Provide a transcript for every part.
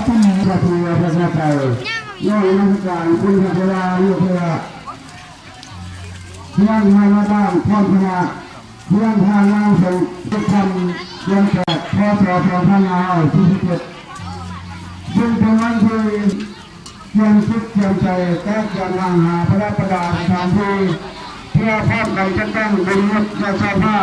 ສະເໜີພະເທວະພະເຈົ້າ ຍ້ອນນະມັດສະການຄຸນພະເທວາ ຢູ່ເພື່ອ ພຽງທ່ານນາຍບ້ານ ພ້ອມຄະນະ ພຽງທ່ານນາງສົມ ທຸກທ່ານ ເດືອນແປດ ພ.ສ. ສອງພັນຫ້າຮ້ອຍສີ່ສິບເຈັດ ຊຶ່ງເປັນວັນທີ່ກຽມຈິດກຽມໃຈ ແລະ ກຽມຮ່າງຫາປະດັບປະດາສະຖານທີ່ ເພື່ອພ້ອມກັນຈັດຕັ້ງບຸນຍອດຊາວພາ.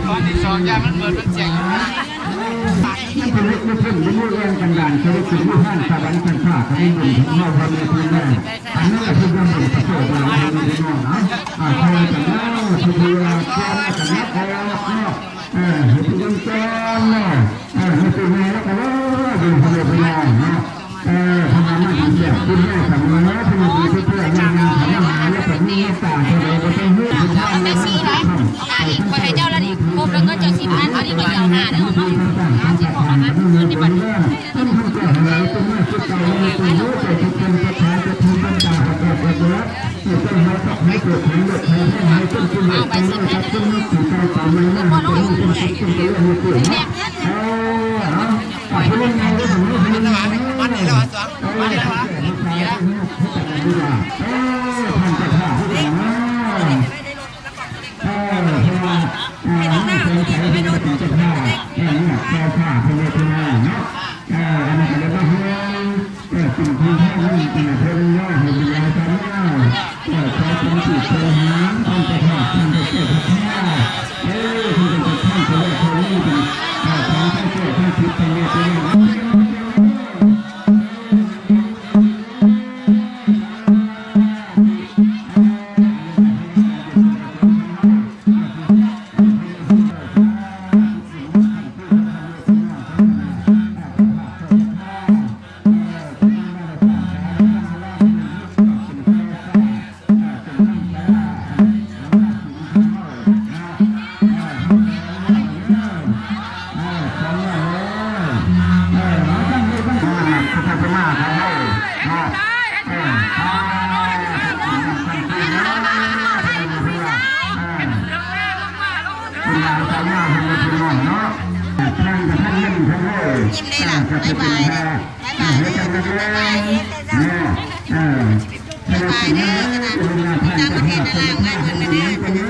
ຕອນທີສອງ ຢ້ານມັນເບິດ ມັນສຽງຢູ່. ມັນເປັນເຮັດບໍ່ເຖິງ ບໍ່ຮູ້ແຮງກັນດານ ເຂົາເລີຍຂຶ້ນມາຮ້ານສະຫວັນຊັ້ນຟ້າ ກໍມີບຸນເຖິງເຮົາພໍ່ແມ່ພີ່ນ້ອງ ອັນນັ້ນແຫຼະຄືບຸນປະເສີດຫຼາຍ ພໍ່ແມ່ພີ່ນ້ອງເນາະ. ອ່າ ຂໍກັນເນາະ ເພື່ອທີ່ວ່າ ເພື່ອກັນເນາະ ເນາະ ເອີ ໃຫ້ເປັນຈັ່ງຊັ້ນເນາະ ເອີ ໃຫ້ເປັນແນວນັ້ນກໍເລີຍ ເປັນພໍ່ແມ່ພີ່ນ້ອງເນາະ. ເອີ ເພິ່ນວ່າມາກິນແບບກິນໄດ້ສຳເນີ ເພິ່ນວ່າມີເພື່ອນວ່າງານເຂົ້າມາຫາ ແລ້ວກໍມີເມດຕາເທົ່າໃດກໍຕ້ອງຮູ້ເພິ່ນວ່າແມ່ນຊິໄດ້ ອັນນີ້ຂ້ອຍໃຫ້ເຈົ້າລະນີ້ ຄົບແລ້ວເງິນເຈົ້າສິບພັນ ອັນນີ້ຂ້ອຍຊິເອົາຫ້າເດີ ເອົາມາ ເອົາສິບພັນ ເງິນນີ້ບັດນີ້ ເພິ່ນກໍໃຫ້ເຮົາເປັນມາຄືເກົ່າ ໃຫ້ເປັນຮູ້ໃຈທຸກຄົນ ສັດທາຈະເພິ່ນບັນດາ ໃຫ້ເກີດປະໂຫຍດ ໃຫ້ເຈົ້າເຮົາກັບໃຫ້ເກີດຜົນເລີດ ໃຫ້ເຮົາໃຫ້ເປັນປະໂຫຍດ ໃຫ້ເຮົາກັບເປັນມີຊິໄປຕາມໃນໜ້າ ເປັນມີເປັນສຸກ ເປັນປະໂຫຍດໃຫ້ເກີດເນາະ. ເອີ ເອົາ ເອົາຜູ້ເລ່ນໃຫຍ່ເດີ ຜູ້ເລ່ນໃຫຍ່ເດີ ເອີ ເອີ ທ່ານເຈົ້າພາບ ເອີ ເອີ ເພາະວ່າ ເອີ ມີສົງໄສເພິ່ນເປັນເຈົ້າພາບ ເອີ ເຈົ້າພາບເພິ່ນເຮັດເພິ່ນເນາະ ເອີ ອັນນີ້ກໍເລີຍວ່າເຮົາ ເອີ ເປັນຜູ້ແທນເພິ່ນເນາະ ເພິ່ນເນາະ ໃຫ້ບຸນຫຼາຍຕາມາ ເອີ ຂໍເປັນຜູ້ບໍລິຫານ ທ່ານເຈົ້າພາບ ທ່ານເຈົ້າແກ້ວພັດທາ ເອີ ທ່ານເຈົ້າພາບ ທ່ານເຈົ້າແກ້ວ ທ່ານເຈົ້າແກ້ວ ທ່ານເຈົ້າແກ້ວ ທ່ານເຈົ້າແກ້ວ ທ່ານເຈົ້າແກ້ວ ຍິນເລີຍລະ ບາຍບາຍ ເຮັດແຕ່ເຈົ້າ ບາຍບາຍເດີ ອັນນັ້ນ ຕິດຕາມປະເທດລາວ ງານເບິ່ງແດ່ເດີ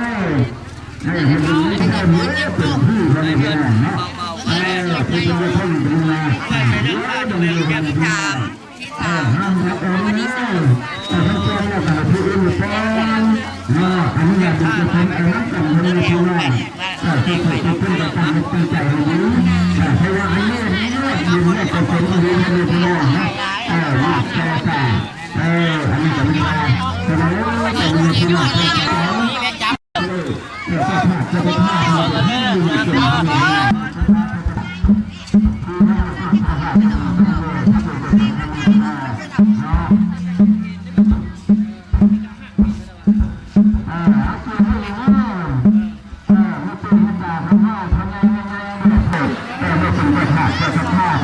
ເອີ ເຮົາເປັນຄົນເຮັດເຮົາເປັນຜູ້ເຮັດເນາະ ເອີ ເປັນຄົນເປັນງານ ເອີ ເປັນງານ ເອີ ຫ້າມຮັບເອົາເດີ ເອີ ເຮົາເຈົ້າເນາະ ກໍໃຫ້ຜູ້ອື່ນກ່ອນເນາະ ອັນນີ້ລະເປັນເຈົ້າຂອງເອີ ນຳກັນເພິ່ນເນາະ ເອີ ທຸກຜູ້ທຸກຄົນກໍຕັ້ງອົກຕັ້ງໃຈໃຫ້ດີ ເອີ ເພາະວ່າອັນນີ້ເນາະ ບຸນເນາະ ກຸສົນທີ່ດີເນາະ ເອີ ມາແຊກາ ເອີ ອັນນີ້ກໍມີວ່າ ເອີ ເອີ ເຈົ້າພາບເຈົ້າພາບ ເອີ ເຈົ້າພາບ ເຈົ້າພາບ ເຈົ້າພາບ ເຈົ້າພາບ ອ່າ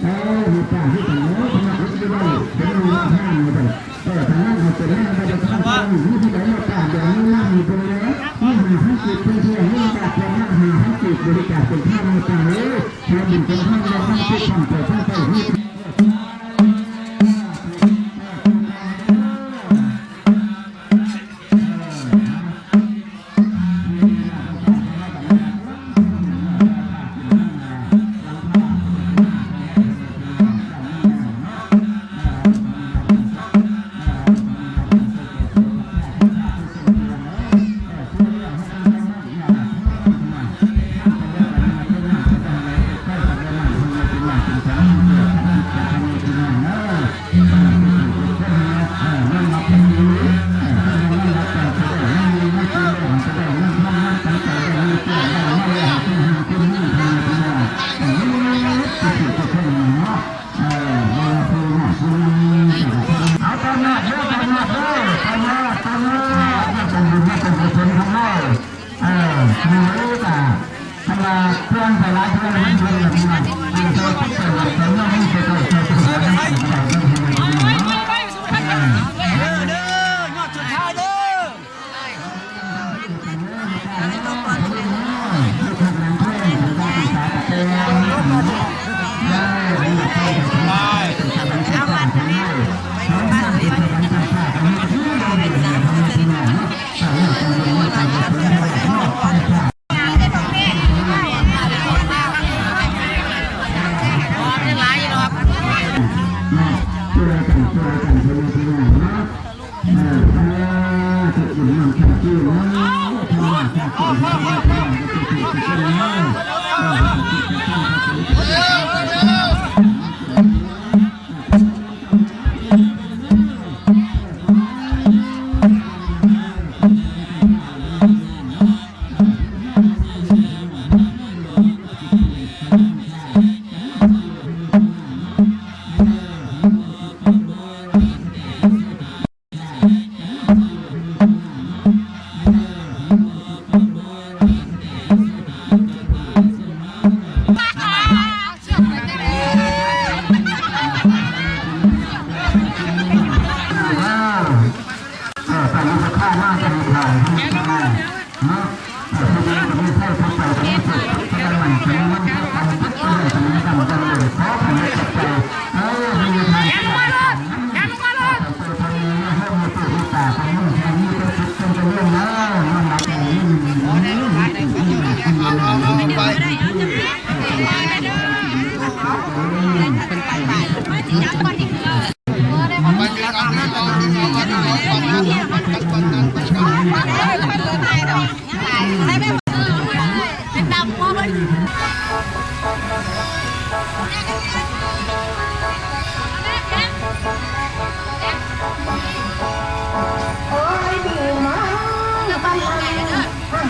ເອີ ມີປາກຄືກັນເນາະ ພະນັກງານຢູ່ບ້ານ ເປັນໜຶ່ງລາວຫ້າມຢູ່ໄດ໋ ເອີ ທາງນັ້ນເຮົາເປັນແມ່ນບໍ່ໄດ້ທຳການ ມີຜູ້ໃດມາປາກດຽວນີ້ນຳຢູ່ເບິ່ງແດ່ ມີຫ້າພັນກີບເພິ່ນເທື່ອ ມີບາດເພິ່ນນະ ຫ້າພັນກີບ ບໍລິຈາກເປັນທານ ແມ່ປ້າເອີຍ ເພື່ອບຸນເປັນທານ ແລະນຳຕິດຄອນໄປທາງໃຕ້ ເອີ ມີໂອກາດ ຄັນວ່າເພື່ອນໄປຫຼາຍເທື່ອມັນເປັນແບບນີ້ ເອີ ເດີ ເດີ ຍອດສຸດທ້າຍເດີ.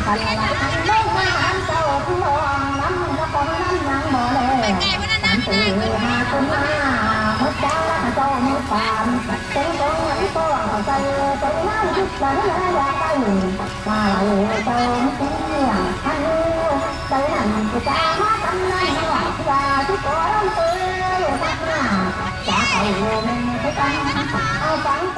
ໄປໄກບໍ່ນັ້ນນະ ໄປໄກ ເອົາຟັງ